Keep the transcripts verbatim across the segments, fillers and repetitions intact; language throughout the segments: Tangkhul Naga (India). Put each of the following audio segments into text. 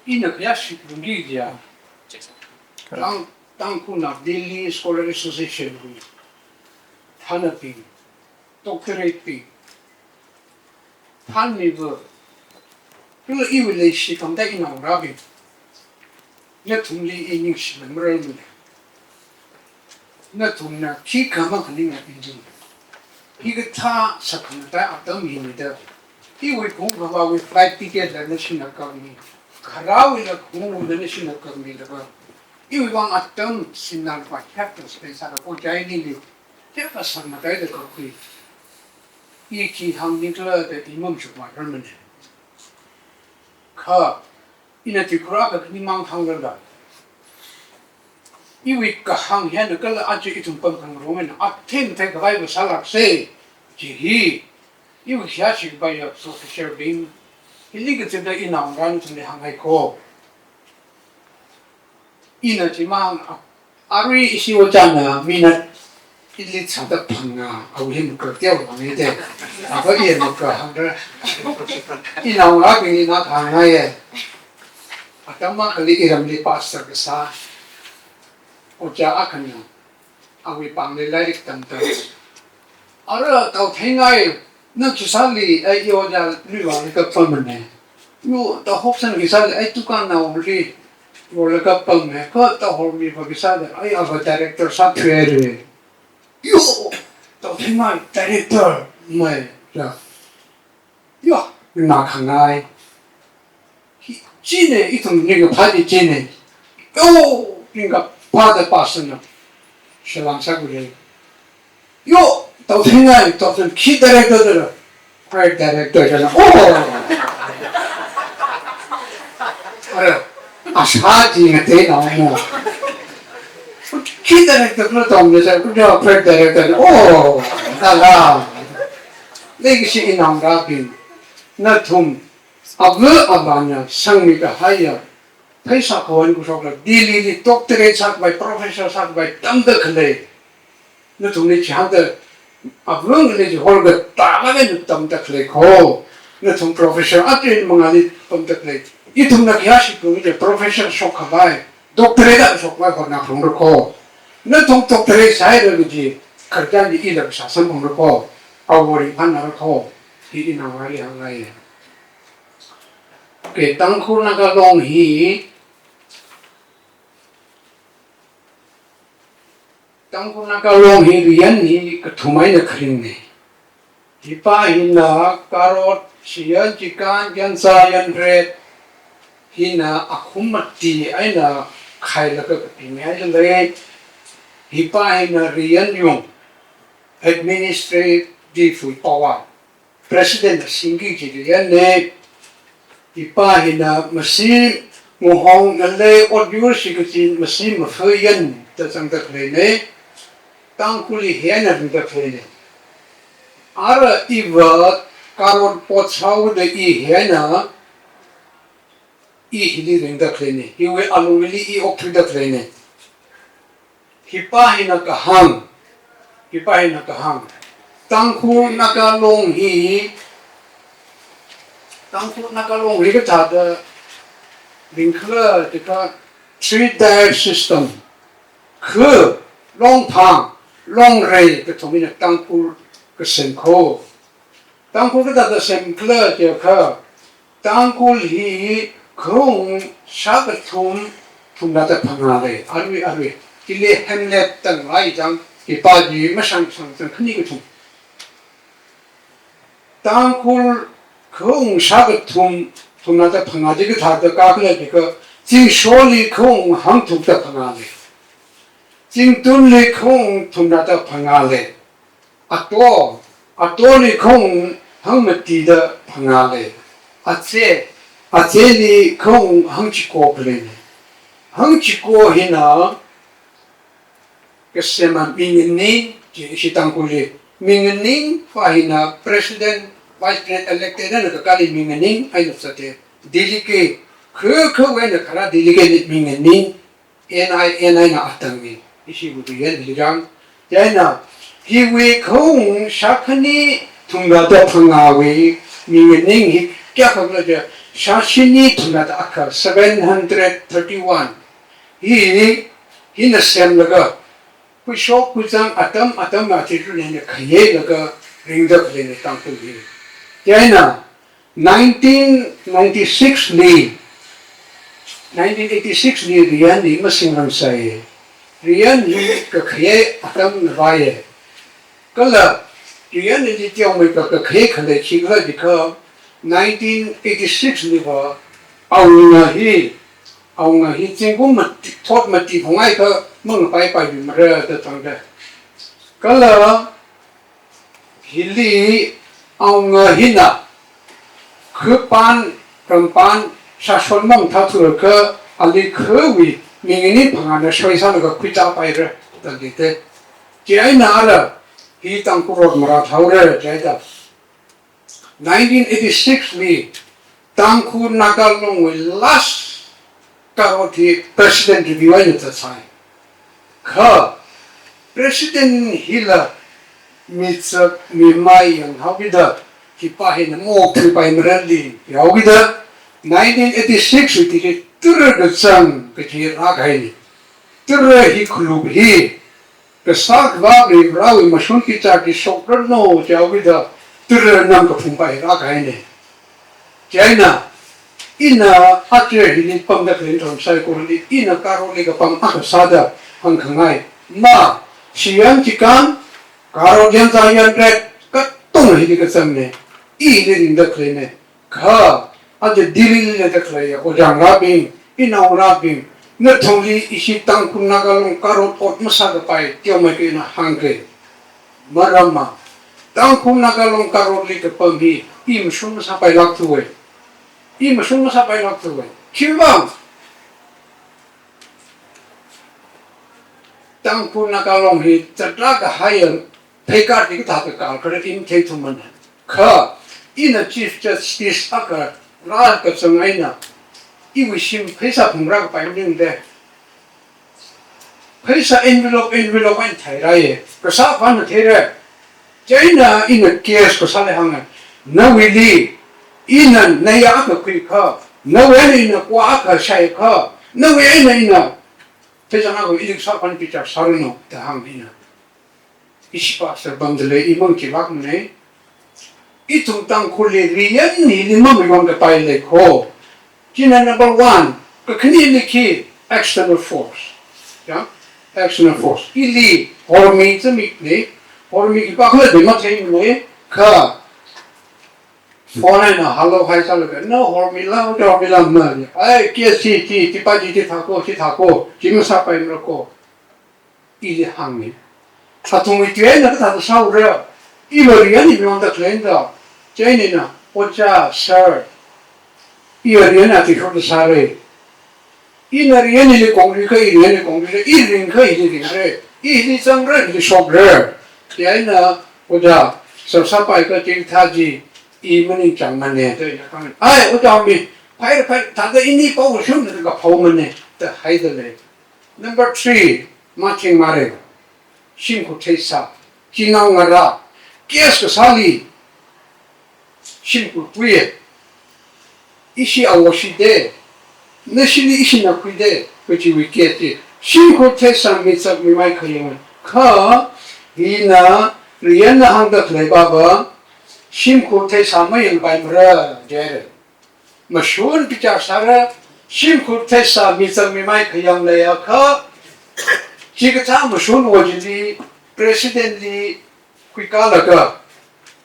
Ina khayāshik lungki jiakha, Tang, Tangkhulnao Delhi Scholar Association wui thānabing, doctorate bing, thānmiva, kala iwui leishi khamda inaongarābing, nathumli i ningshimei marāmana. Nathumna khikha makhaning na indi. Hikathā sākhamatai atam hina da, iwui phungkhavāwui flight ticket la nashina kapmi, kharāwuila khungwuila nashina kapmi da va, iwui vang atam sinna lupā hiyākha spend sāda ko jainili, hiyākha sākhamatai da kakhui. I khi hāngni khala da i mamashungmei marāmana. Kha, ina Tripura kakhani mang hānglala, iwui kahāng hina kala aja ithum pamkhangarong eina athei matheikhavai va sālāksa, chi hi, iwui khayāshik kapaiya professor bing, hili kachida inaongarā nathumli hāngngai ko. Ina chimang, a, arui ishi ojāna minute ili chāda phangā, awui hi mukra teo lāngna de. Ava i mukra hāngra. Inaongarābingli ina hāngngaiya. Atam akhali iramli pastor kasā ojā akhana, awui pāngli lairik tamda. Ara tao theingai, na khisāli ai i ojā lui vālaga pamana. Yo, tao Hobson khisāli ai tukānnaoli vālaga pamma. Kha tao Hormiva khisāli ai ava director sāthuira. Yo, tao theingai director mai ra. Yo, na khangai. Hi, china, ithum ringkaphā chi china. Yo, ringkaphāda pastor na shālāng sākhuira. Yo, tao theingai, tao theingai, khi director da la. Choir director da la. Oh! Ara, asā chi ngateina mo. Khi director la tong ne sa, kuda choir director. Oh, ala. Leikashi inaongarābing, nathum ava avāna sangmi kahaiya, pheisā khawan khuishokla Delhi li doctorate sākhavai, professor sākhavai tamda khalei. Nathumli chihānda, avāli chi hall katālaga na tamda khalei ko. Nathum professor aja mangāli tamda khalei. Ithumna khayāshik lungki jiakha professor shokkhavai, doctorate shokkhavai hotnāphungra ko. Nathum doctorate sāhaira kaji khararchan chi ila sāsangphungra ko. Awui ringphānāra ko. Hi inaongarāli hāngngaiya. Okay, Tangkhul Naga Long hi, Tangkhul Naga Long hi riyan hi kathum eina kharingna. Hipā hina Karot, Shiyan, Chikan, Yansa, Yanret hina akhum mati eina khailaga kapimihai lei. Hipā hina riyan yung, administrative power, President na singki kaji riyanna. Hipā hina masi ngahong ngalei otyur shikachin masi mafei yan da zangda khaleina. Tangkhulli hi eina ringda khaleina. Ara iva Karot potsao da i hi eina, i hili ringda khaleina, hiwui alungli i okthuida khaleina. Hipā hina kahāng, hipā hina kahāng. Tangkhul Naga Long hi, Tangkhul Naga Long hi kathāda ringkhala jiakha three tier system. Khu, Longphang, Longrei kathum hina Tangkhul kasem ko. Tangkhul kathāda semkhala jiakha, Tangkhul hi khaung shākathum thumnada phangā lei, arui arui. Chili hamlet tang lai chang, hipā chi mashang shang chang khani kathum. Tangkhul khaung shākathum thumnada phangā chi kathāda kakhala jiakha, Zingsholi khaung hangthumda phangā lei. Zingtunli khaung thumnada phangā lei. Ato, Atoli khaung hangmatida phangā lei. Ache, Acheli khaung hangchiko khaleina. Hangchiko hina kasema Minganing, chi ishi Tangkhulli. Minganing pā hina President, Vice President elected na kakali Minganing eina sāda. Delegate, kha kha eina kharā delegate Minganing. N I N I na atangmi, ishi wudu yan hijang. Chieina, hiwui khaung shākhani thumnada phangāwui Minganing hi kayākha khala jiakha, Shāshini thumna da akha seven hundred thirty-one. Hi, hina semlaga, khuishok khuizang atam atam athishurli hina khayeilaga ringda khaleina Tangkhul hi. Chieina nineteen ninety-six li, nineteen eighty-six li Riyan hi masingramsai. Riyan hi kakhayei atamna vāya. Kala Riyan hili teomeikha kakhayei khalei khikhala jiakha, nineteen eighty-six liva Aungna hi, Aungna hi zingkum mati, thot mati phungaikha mangapaipaimara da tangda. Kala hili Aungna hina khapan, rampan, shāshon mamathāthuakha ali khawui ming ini phangāna shoisālaga khuichāpaira da leite. Chieina ala hi Tangkhul rot marāthaora jihaida, nineteen eighty-six li Tangkhul Naga Longwui last Karot hi President Review eina zatsai. Kha President hila mizak mimai yanghaokida, khipā hina maokthuipaimara li yaokida, nineteen eighty-six wui thili tara kazang kaji rākahaina. Tara hi khalup hi, kasā khavā Varivarāwui mashun kachāng chi shokranu jihaokida, tara namkaphung pai rākahaina. Chieina, ina aja hili pamda khalei tharan saikorali, ina Karotli kapam akha sāda hāngkhangai. Ma, Shiyang Chikang, Karot Yanza Yanret, katonga hili kazangna, ili ringda khaleina. Kha, aja Delhi li leida khaleiya ojā ngarābing, inao ngarābing, nathumli ishi Tangkhul Naga Long Karot ot masākapai teomeikha ina hāngkei. Maramva, Tangkhul Naga Long Karotli kapam hi, i mashun masāpailākthuwa. I mashun masāpailākthuwa. Khiwuivang, Tangkhul Naga Long hi zatlāk kahaiya, pheikar hi kathāda kal khala i matheithumana. Kha, ina Chief Justice akha rākazang eina, iwui shim pheisā phungrākapai maningda, pheisā envelope, envelope eina theirāya, kasā khavāna theira. Chieina ina case kasāli hānga, nawuili, ina naya akha khuikha, nawui eina ina kwa akha shāikha, nawui eina ina pheisā nako ili kasā khavāna bichar sāranu da hānga ina. Ishi pastor bamdalei, i mangachilākmana. Ithum Tangkhulli Riyan hili mamayonkapai lei kho. China number one, kakhaneli khi external force. Ya, external force. Ili Hormi zimikna, Hormi khipākhala de matheimana, kha phone eina hello hi sālaga, na Hormila, Hormila ma. Ai, kia si, chi, chi pa chi, chi thāko, chi thāko, chi masāpaimara ko. Ili hānga. Athumwui tui eina kathāda sāura. Iva Riyan hi mayonda khaleina da. Chieina, ojā, sir, iva Riyan athishurda sāra. Ina Riyan hili kongrikha, i Riyan hili kongrira, i ringkha, hili ringra. I hili zangra, hili shokra. Chieina, ojā, sir sāpaikha chithā chi, i maningchāngmana da ina hānga. Ai, ojā mi, phai, phai, thāda ini pao shunna da kaphaomana da haida lei. Number three, Mathing Mareng, shimkhur theisā, chinao ngarā, case kasāli shimkhur khuiya. Ishi awashida, nashili ishina khuida, kajiwui case chi, shimkhur theisā mizak mimai khayang. Kha, hina, Riyanna hāngda khalei pava, shimkhur theisā mayangpaimara jihaira. Mashun bichar sāra, shimkhur theisā mizak mimai khayang leiakha, chikathā mashunwui chili, President li khuikalaga,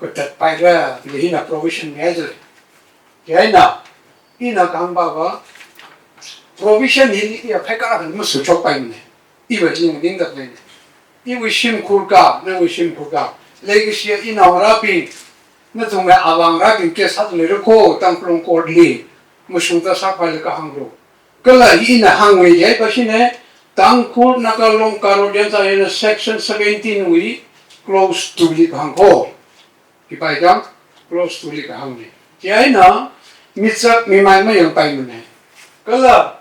katatpaira, hili hina provision mihaida lei. Chieina, ina kahāng pava, provision hili iya pheikar akhana masuishokpaimana. Iva hi ningda khaleina. Iwui shimkhur ka, nawui shimkhur ka. Leikashiya inao ngarābing, nathumwui avā ngarābing case sāda leira ko, Tangkhul Long Court li, mashungda sākhavai la kahānglu. Kala hi ina hāngwui yai pa shine, Tangkhul Naga Long Karot Yanza Yanret section seventeen wui clause two li kahāng ko. Khipā chang, clause two li kahāngna. Chieina, mizak mimai mayangpaimana. Kala,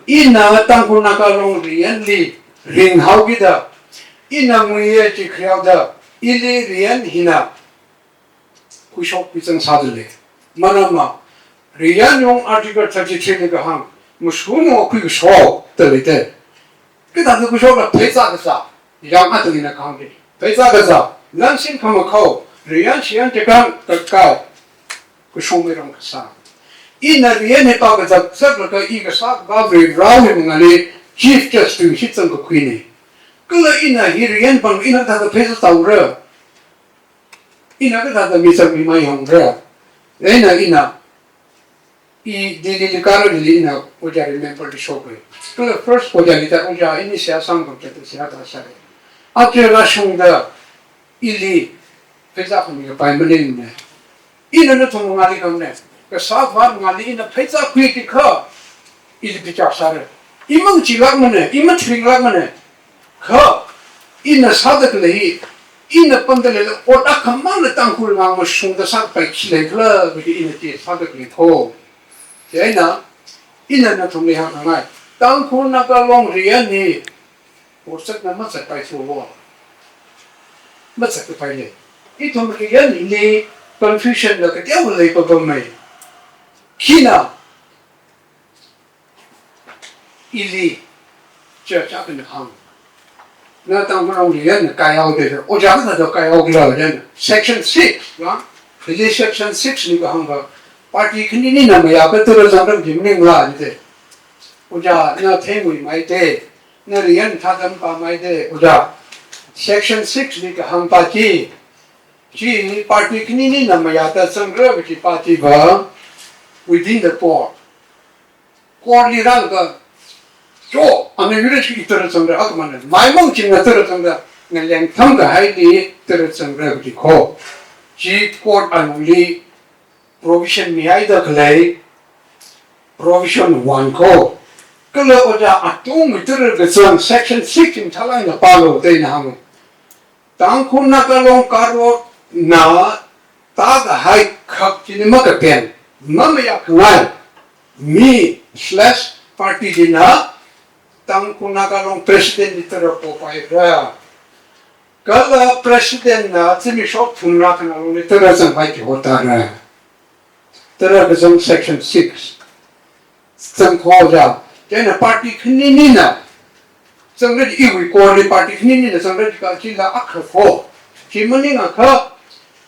ina Tangkhul Naga Long Riyan li ringhaokida, ina muiya chi khayaoda, ili Riyan hina khuishok khuizang sāda lei. Maramva, Riyan yung Article thirty-three li kahāng, mashungmo khuikashok da leite. Kathāda khuishokla pheiza kazā, yang atung ina kahāng de. Pheiza kazā, lansin khamakhao, riyan shiyan tekang kakai, kashungmei ram kasā. Ina riyan hi pā kazak zaklaga i kasā kavā Varewui mangāli Chief Justice hi zangkakhuine. Kala ina hi riyan pāng ina kathāda pheiza zaora. Ina kathāda mizang mimai hongra. Eina ina i Delhi li kara Delhi ina ojāli member li shokre. Kala first ojāli ta ojā ini seihā sangkam ta seihā ta sāre. Aja rāshungda ili pheiza khami kapai maningmane. Ina nathum mangāli khanganei. Kasā kavā mangāli ina pheiza khuiki kha ili bichar sāre. I mangachilākmane, i mathringlākmane. Kha ina sāda khalei hi, ina pamda leilala ot akhamangna Tangkhul ngang mashungda sāpai khi leikhala kaji ina chi sāda khalei tho. Chieina ina nathumli hāngngai. Tangkhul Naga Long riyan hi, ot zatna mazatpai tho. Mazatpai lei. Ithum riyan hili confusion la kateowa leipapamei. Khina ili church akha eina hāng. Na Tangkhul Long riyan na kaihao de, ojā kathāda kaihao khala jen. Section six, ya? Hili section six li kahāng va, party khaninina mayākha tara zangram jim ningla de. Ojā na theinguimei de, na riyan thādampamei de, ojā. Section six li kahāng pa chi, chi party khaninina mayāda zangra kaji pa chi va, within the court. Court li rālaga, cho, ana yuri chi tara zangra, akhamana, maimang chingna tara zangra, ngaleng thang kahaili tara zangra kaji kho. Chi court alungli provision mihaida khalei, provision one kho. Kala ojā atungwui tara kazang section six ching thalai na pālu da ina hāng. Tangkhul Naga Long Karotna tākahai khak chili makapen, mamayākhangai mi slash party china Tangkhul Naga Long president li tara popaira. Kala president na zimiksho thumrā khanā lungli tara zangpai chi hotara. Tara kazang section six. Zangkho ja. Chieina party khaninina zangra, iwui court li party khaninina zangra kaji chila akha kho. Chi maningakha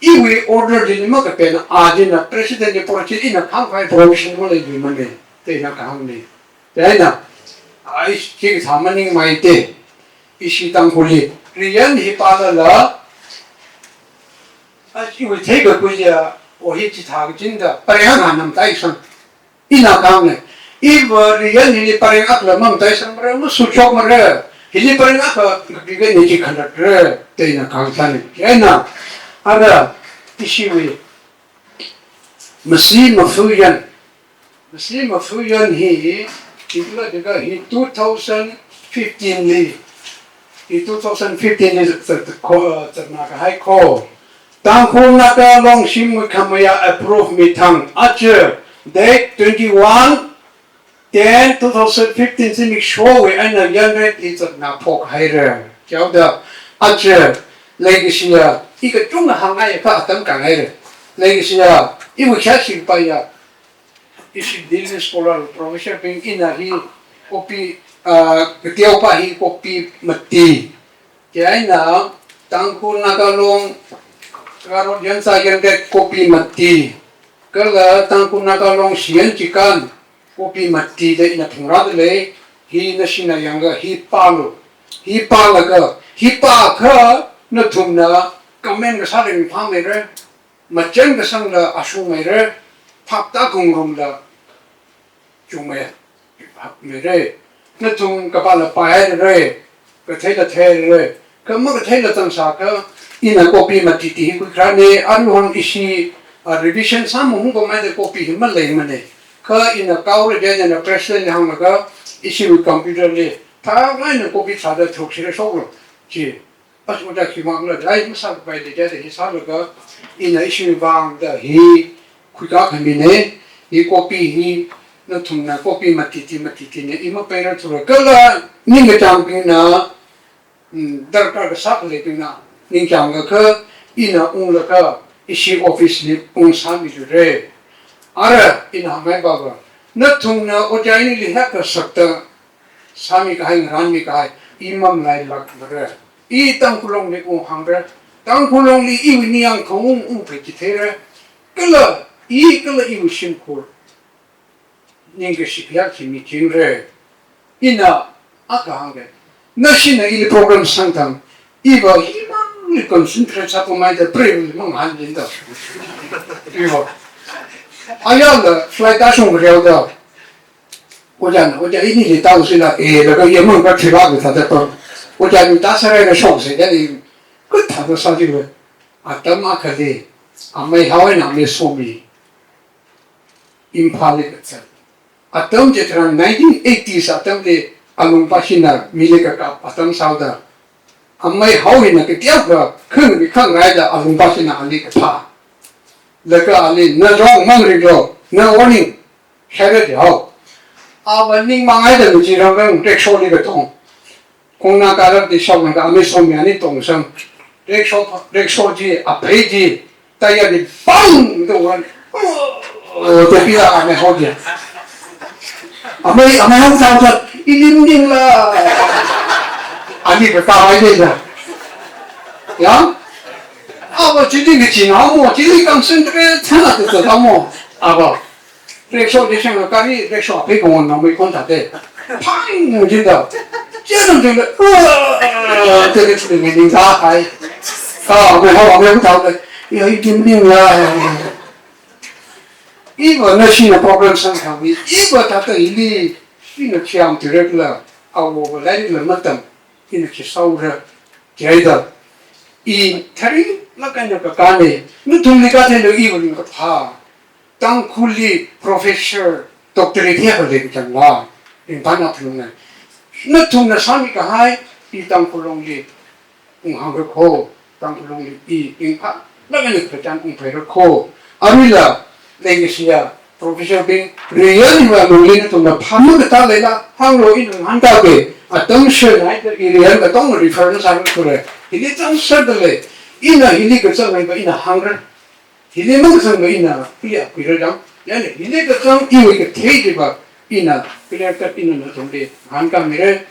iwui order chili makapen a china president li por chi ina khangkhai provision maleimane. Chieina kahāngne. Chieina, ai, chi kasā maningmei de. Ishi Tangkhulli riyan hi pālala, a, iwui theikakhuiya, o hi chithā kachinda, pareng akha namtaisang. Ina kahāngne, iva riyan hili pareng akhala mamataisangmara, masuchokmara, hili pareng akha kapi kani chi khanatra, da ina kahāngsāne. Chieina, ara, ishiwui masi mafuyan, masi mafuyan hi, chila chila hi two thousand fifteen li, hi two thousand fifteen li zat, zat, kho, zatna kahai kho. Tangkhul Naga Long Shimkhur khamayā approve mi thang, aja, date twenty-one ten two thousand fifteen zimikshowui eina Yanret li zatna phokhaira. Chaoda, aja, leikashiya, i kachungkha hāngngai kha atam khangaira. Leikashiya, iwui khayāshing paiya, ishi Delhi scholar professor bing ina hi copy, ah, kateopa hi copy mati. Chieina Tangkhul Naga Long Karot Yansa Yanret copy mati. Kala Tangkhul Naga Long shiyan chikān copy mati da ina phungrāda lei, hi nashina yangakha hi pālu. Hi pālaga, hi pākha nathumna comment kasā ringphāmeira, machān kasangla ashungmeira, phapta kungrumla chungmei, hakmeira. Nathum kapāla pāhaira, katheila theira. Kha makatheila zangsākha, ina copy matiti hi khuikharāne, aruihon ishi, a, revision sāmahungpameida copy hi maleimane. Kha ina kaora chieina president li hānglaga, ishiwui computer li, thākhaina copy sāda thuksira shoklu, chi. As ojā khimangla, ai masākapai de jada hi sālaga, ina ishiwui vangda hi khuikakhamine, hi copy hi, nathumna copy matiti matitine, i mapeirathura kala ningkachāngbingna, mm, darkar kasā khaleibingna ningchāngakha, ina unglaga, ishi office li ungsāmilure. Ara ina hāngngaiva, nathumna ojā inili hekasakta sāmi kahai, ngarānmi kahai, i mamalailākmara. I Tangkhul Longli unghangra. Tangkhul Longli iwui ningyāng khaung ungphei chitheira. Kala i, kala iwui shimkhur ningkashi kayākha michingra. Ina akha hāngga, nashina ili program sangthang, iva himangli concentrate sāpamhaida preivali mangahānlida. Iva. Ayala flight tāshung reoda. Ojāna, ojā inili tāusila, e, laga yamang ka thila ka thāda pa. Ojāna tāsārai na shokse, yani, kathāda sājiva. Atam akhali, amei Hao eina amei Somi Imphalli kazat. Atam chitharan nineteen eighties atamli alungpashina mili kakap atam sāhaoda, amei Hao hina kateokha khangmi khangraida alungpashina ali kaphā. Laga ali, na rong mangrilo, na warning, khaira di hao. Ava ningmang haida miji rangrang rickshawli katong. Kongna karak di shokna ka amei Somi ani tongsang. Rickshaw, rickshaw chi, aphei chi, tyre li bang da wan. Oh, tapi la amei Hao chi. Amei, amei Hao Hao Hao, ilim ning la. Ani kakā haida. Ya? Ava chili kachin hao mo, chili concentrate sāna tu tu mo. Ava. Rickshaw li shang kari, rickshaw aphei kongwon nangmei kon tate. Phang jinda. Chidam jinda. Te rickshaw li ningda hai. Ka, amei Hao, amei Hao Hao le. Ya, ilim ning la. Iva nashina program sangthang, iva thāda ili, ina chiam tirekla, awo va lairikla matam, ina chi sāura, jihaida. I tharilāk eina kakāne, nathumli katheilu iva ringkaphā. Tangkhulli professor, doctorate hiyākha leikachangva, ringphāna phalungngai. Nathumna sāmi kahai, i Tangkhul Longli unghāngra kho, Tangkhul Longli i ringphālāk eina kachān ungphaira kho. Aruila, leikashiya professor bing, real iva longli nathumna phāmakathā leila, hānglu ina ngahānkāke, atam sher naida i real katong refer na sāra kure. Hili chang sher da lei, ina hili kazang haiva ina hāngra. Hili mangkazang ba ina, iya, kuira dang. Yani, hili kazang iwui kathei chiva ina, clear cut ina nathumli ngahānkāmira.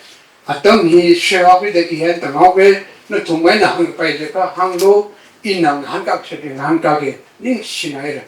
Atam hi share up da iyan tanghaoke, nathum eina hāngpai jiakha hānglu, ina ngahānkā sāda ngahānkāke, ningshinaira.